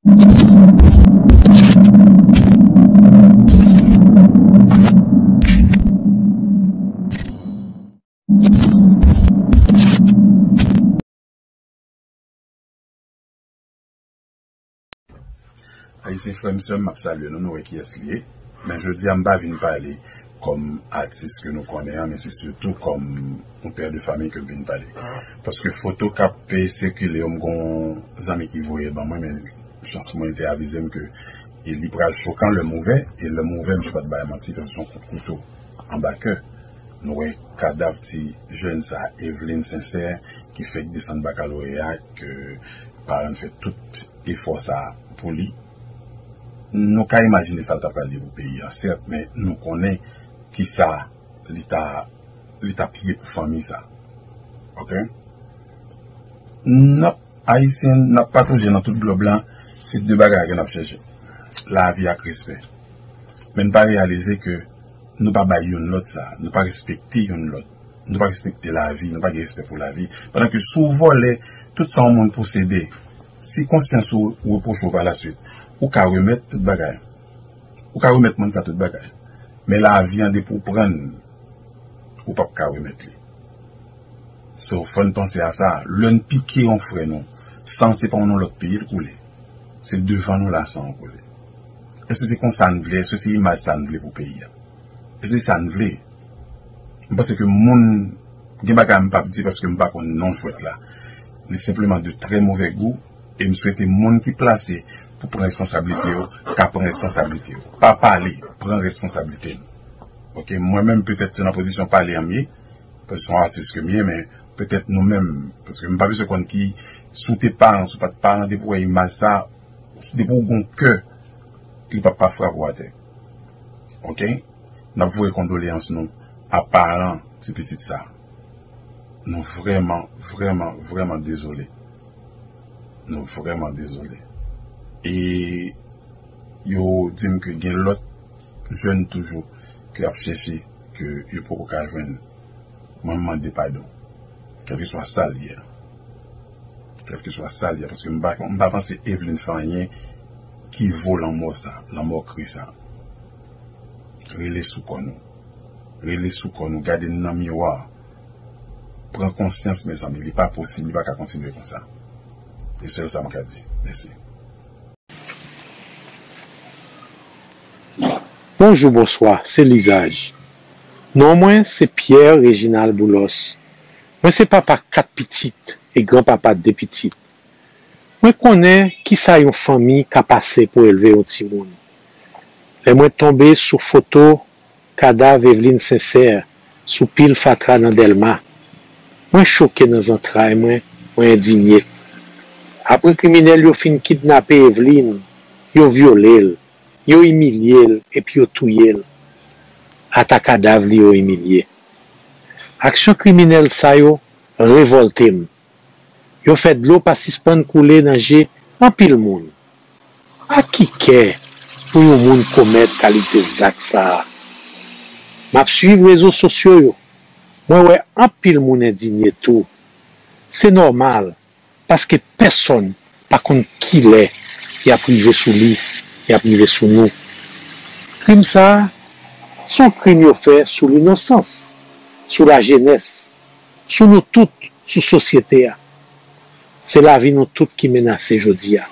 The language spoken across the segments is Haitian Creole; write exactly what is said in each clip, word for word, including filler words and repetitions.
Ayisyen frè m, sè m, m ap salye nou, nou wè kiyès li ye. Men jodi a, m pa vin pale kòm atis ke nou konnen an, men se sitou kòm yon pè de fanmi ke m vin pale. Paske foto k ap, e, sikile yo, m gon zanmi ki voye ban mwen, men chans mwen, li te avize m ke, e, li pral chokan lè m ouvè, e lè m ouvè, misye pa t bay manti, paske se yon kout kouto anba kè. Nou wè kadav ti jèn sa, Eveline Sincère, ki fèk desann bakaloreya, ke paran l fè tout efò sa pou li. Nou ka imajine sa l ta pral ye pou peyi a, sèt, men nou konnen kisa li ta, li t ap ye pou fanmi sa. Oke? N ap, Ayisyen, n ap patoujen nan tout glòb la, se de bagay ke n ap chèche. Lavi ak respè. Men n pa reyalize ke nou pa bay youn lòt sa, nou pa respekte youn lòt. Nou pa respekte lavi, nou pa gen respè pou lavi. Pandan ke si w vòlè tout sa yon moun posede, si konsyans ou repwoche w pa la swit, ou ka remèt tout bagay. Ou ka remèt moun sa tout bagay. Men lavi an, depi w pran l, ou p ap ka remèt li. So, fò n panse a sa. Lè n pike yon frè nou, san se pa yon lòt peyi l koule. Se devan nou la san an koule. Èske se konsa n vle? Èske se imaj sa n vle pou peyi a? Èske se sa n vle? M panse ke moun, gen bagay m p ap di paske m pa konn non jwèt la. Li senpleman de trè movè gou e m swete moun ki plase pou pran responsablite yo, ka pran responsablite yo. Pa pale, pran responsablite nou. Oke, mwen menm petèt se nan pozisyon pale an m ye, paske se yon atis ke m ye, men petèt nou menm, paske m pa bezwen konn ki, si w te paran, si w pa t paran, depi w wè imaj sa, depi w gon kè, li p ap pa frape w atè. Oke? N ap voye kondoleyans nou a paran ti pitit sa. Nou vrèman, vrèman, vrèman dezole. Nou vrèman dezole. E yo di m ke gen lòt jèn toujou ke ap chèche, ke yo poko ka jwenn. Mwen, m mande padon. Kèlkeswa sa l ye a. Kèlkeswa sa l ye a, paske m pa, m pa panse Eveline fè anyen ki vo lanmò sa, lanmò kri sa. Rele sou kò nou. Rele sou kò nou, gade n nan miwa. Pran konsyans, mezanmi, li pa posib, li pa ka kontinye konsa. E sèl sa m ka di. Mèsi. Bonjou, bonswa, se Lizaj. Non mwen se Pierre Reginald Boulos. Mwen se papa kat pitit e granpapa de pitit. Mwen konnen kisa yon fanmi ka pase pou elve yon timoun. Lè mwen tonbe sou foto kadav Eveline Sincère sou pil fatra nan Dèlma, mwen choke nan zantray mwen, mwen endinye. Apre kriminèl yo fin kidnape Eveline, yo vyole l, yo imilye l epi yo touye l. Ata kadav li yo imilye. Aksyon kriminèl sa yo revòlte m. Yo fè dlo pa sispann koule nan je anpil moun. A ki kè pou yon moun komèt kalite zak sa a? M ap swiv rezo sosyo yo. Mwen wè anpil moun endinye tou. Se nòmal, paske pèsonn pa konn kilè y ap rive sou li, y ap rive sou nou. Krim sa a, se yon krim yo fè sou linosans, sou lajenès, sou nou tout, sou sosyete a. Se lavi nou tout ki menase jodi a.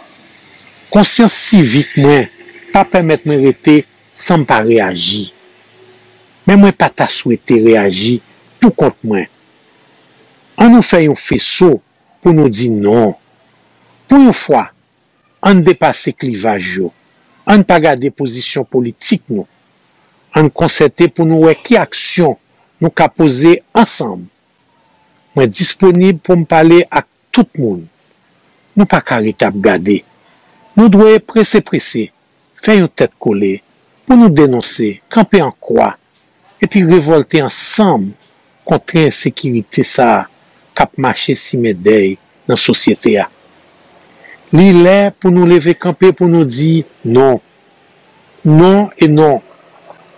Konsyans sivik mwen pa pèmèt mwen rete san m pa reyaji. Men mwen pa ta swete reyaji pou kont mwen. Ann nou fè yon feso pou nou di non. Pou yon fwa, ann depase klivaj yo. Ann pa gade pozisyon politik nou. Ann konsète pou nou wè ki aksyon nou ka poze ansanm. Mwen disponib pou m pale ak tout moun. Nou pa ka rete ap gade. Nou dwe prese prese fè yon tèt kole pou nou denonse, kanpe an kwa, epi revòlte ansanm kont ensekirite sa a k ap mache simen dèy nan sosyete a. Li lè pou nou leve kanpe pou nou di non. Non e non.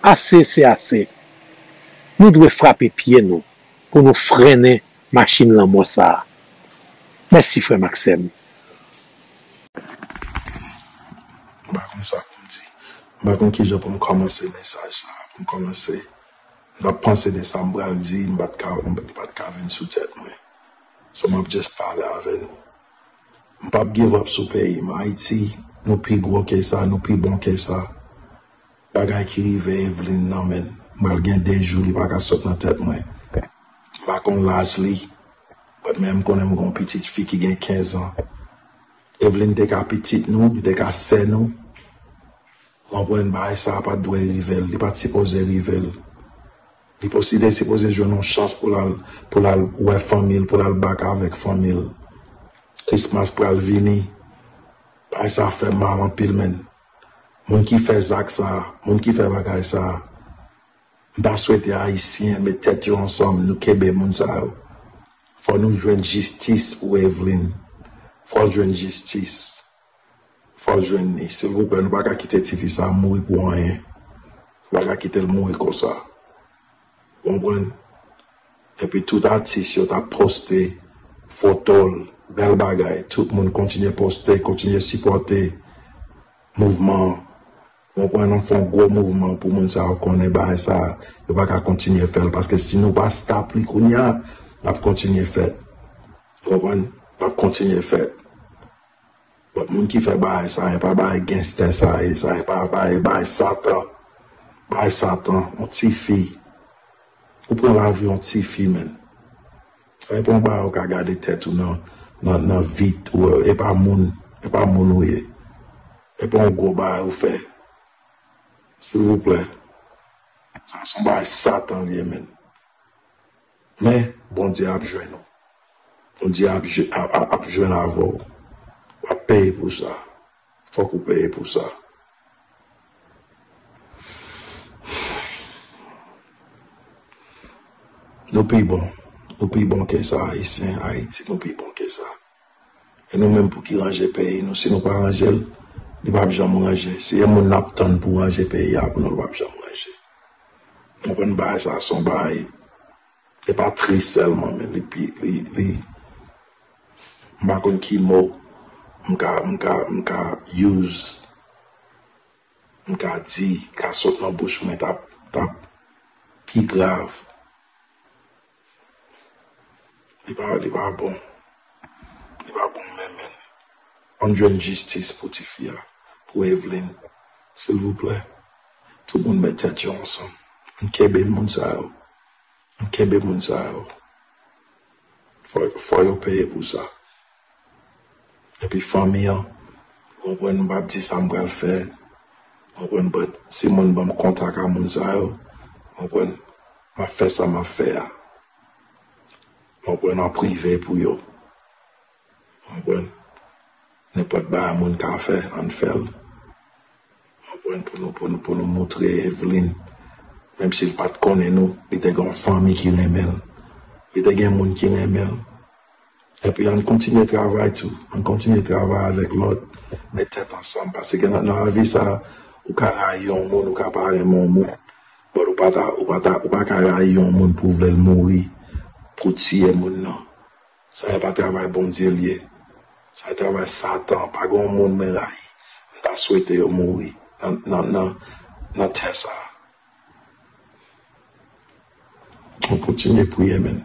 Ase se ase. Nou dwe frape pye nou pou nou frennen machin lanmò sa a. Mèsi, frè m ak sè m. M pa konn sa pou m di. M pa konn kijan pou m kòmanse mesaj sa, pou m kòmanse. M t ap panse de sa m pral di, m pa t ka, m pa t ka vin sou tèt mwen. So m ap just pale avè nou. M p ap give up sou peyi m. Ayiti, nou pi gwo ke sa, nou pi bon ke sa. Bagay ki rive Evelyn nan, men. M pral gen de jou li pa ka sot nan tèt mwen. M pa konn laj li, but men m konnen m gon pitit fi ki gen kenz an. Evelyn te ka pitit nou, li te ka sè nou. Ou konprann, bagay sa a pa t dwe rive l, li pa t sipoze rive l. Li posi te sipoze jwenn yon chans pou l al, pou l al wè fanmi l, pou l al back avèk fanmi l. Christmas pral vini. Bagay sa fè m mal anpil, men. Moun ki fè zak sa, moun ki fè bagay sa, m ta swete Ayisyen met tèt yo ansanm, nou kenbe moun sa yo. Fò nou jwenn jistis pou Evelyn. Fò l jwenn jistis. Fò l jwenn li. Silvouplè, nou pa ka kite tifi sa a mouri pou anyen. Nou pa ka kite l mouri konsa. Ou konprann? Epi tout atis yo t ap poste foto l, bèl bagay. Tout moun kontinye poste, kontinye sipòte mouvman an. Ou konprann? N ap fè yon gwo mouvman pou moun sa yo konnen bagay sa a, yo pa ka kontinye fè l. Paske si nou pa stop li kounye a, l ap kontinye fèt. Ou konprann? L ap kontinye fèt. But moun ki fè bagay sa, e pa bagay genstè sa ye, sa e pa bagay, bagay Satan. Bagay Satan, yon tifi. Ou pran lavi yon tifi, men. Sa e pa yon bagay ou ka gade tèt ou nan, nan, nan vit, ou, e pa moun, e pa moun ou ye. E pa yon gwo bagay ou fè. Silvouplè. Sa se yon bagay Satan li ye, men. Men, Bondye ap jwenn ou. Bondye ap, ap, ap jwenn avè w. W ap peye pou sa. Fòk ou peye pou sa. Nou pi bon. Nou pi bon ke sa, Ayisyen, Ayiti, nou pi bon ke sa. E nou menm pou ki ranje peyi nou, si nou pa ranje l, li p ap janm ranje. Si e moun n ap tann pou ranje peyi a pou nou, li p ap janm ranje. Nou konprann bagay sa, se yon bagay, e pa tris sèlman, men li pi, li, li, m pa konn ki mo m ka, m ka, m ka use, m ka di, ka sot nan bouch mwen, t ap, t ap pi grav. Li pa, li pa bon. Li pa bon menm, men. Ann jwenn jistis pou tifi a, pou Evelyn. Silvouplè. Tout moun met tèt yo ansanm. Ann kenbe moun sa yo. Ann kenbe moun sa yo. Fò, fò yo peye pou sa. Epi fanmi an, ou konprann, m p ap di sa m pral fè. Ou konprann, but si moun ban m kontak a moun sa yo, ou konprann, m ap fè sa m ap fè a. Ou konprann, an prive pou yo. Ou konprann, nenpòt bagay moun ka fè, ann fè l. Ou konprann, pou nou, pou nou, pou nou moutre Evelyn, menm si l pa t konnen nou, li te gen yon fanmi ki renmen l. Li te gen moun ki renmen l. Epi ann kontinye travay tou. Ann kontinye travay avèk lòt, met tèt ansanm. Paske nan, nan lavi sa, ou ka rayi yon moun, ou ka pa renmen yon moun. But ou pa ta, ou pa ta, ou pa ka rayi yon moun pou w vle l mouri, pou w tiye moun nan. Sa e pa travay Bondye l ye. Sa e travay Satan. Pa gen yon moun mwen rayi. M ta swete yo mouri nan, nan, nan, nan tè sa a. Nou kontinye priye, men.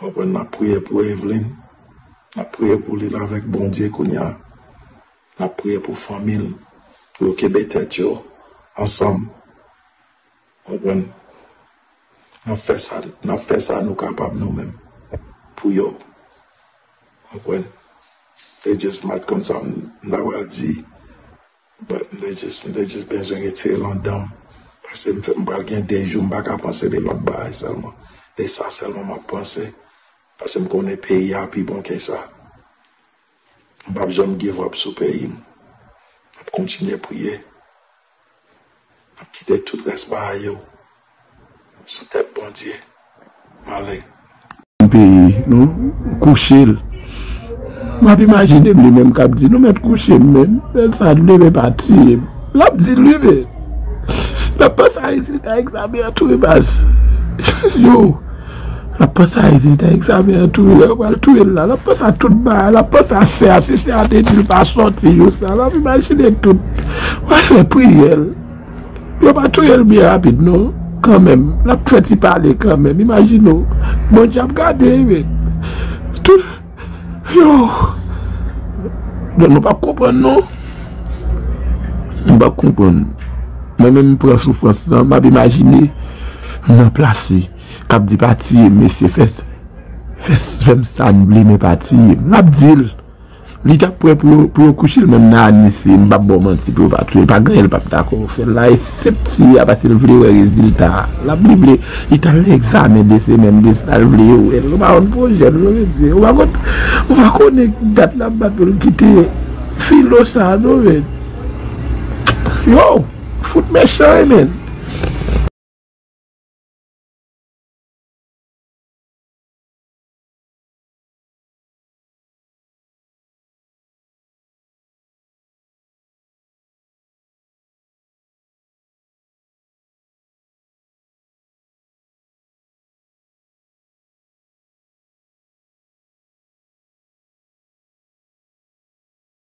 Ou konprann, n ap priye pou Evelyn. N ap priye pou li la avèk Bondye kounye a. N ap priye pou fanmi l. Pou yo kenbe tèt yo ansanm. Ou konprann? N ap fè sa, n ap fè sa nou kapab nou menm. Pou yo. Ou konprann? They just mad konn sa m, m ta pral di. But m te just, m te just bezwen retire l anndan m. Paske m fè, m pral gen de jou, m pa ka panse de lòt bagay sèlman. De sa sèlman m ap panse. Paske m konnen peyi a pi bon ke sa. M p ap janm give up sou peyi m. M ap kontinye priye. M ap kite tout rès bagay yo sou tèt Bondye. M ale. Peyi nou kouche l. M ap imajine m li menm k ap di, nou mèt kouche m, men lè sa l leve pa tiye m. L ap di l wi, men l ap panse a rezilta egzamen an tou wi baz. Yo, l ap panse a rezilta egzamen an tou wi, lè yo pral touye l la. L ap panse a tout bagay, l ap panse a sè a, si sè a te di l pa sòti jou sa, l ap imajine tout. Pastè priye l. Yo pa touye l byen rapid non. Kanmenm l ap fè ti pale kanmenm. Imajine w. Bondye ap gade wi. Tout yo. Donk nou p ap konprann non. Nou p ap konprann. Mwen menm m pran soufrans lan, m ap imajine m nan plas li k ap di pa tiye m mesye fè fè fè m sa n vle men pa tiye m. L ap di l. Li t ap prè pou yo pou yo kouche l menm nan anise m p ap ba w manti pou yo pa touye l pa genyen l p ap dakò fè l la e sep tiye a paske l vle wè rezilta a l ap li vle li t al nan egzamen de semèn de sa l vle yo wè l ou pa konn pwojè l yo vle di ou pa konn ou pa konnen dat l ap bat pou l kite filo sa a non men yo fout mechan wi men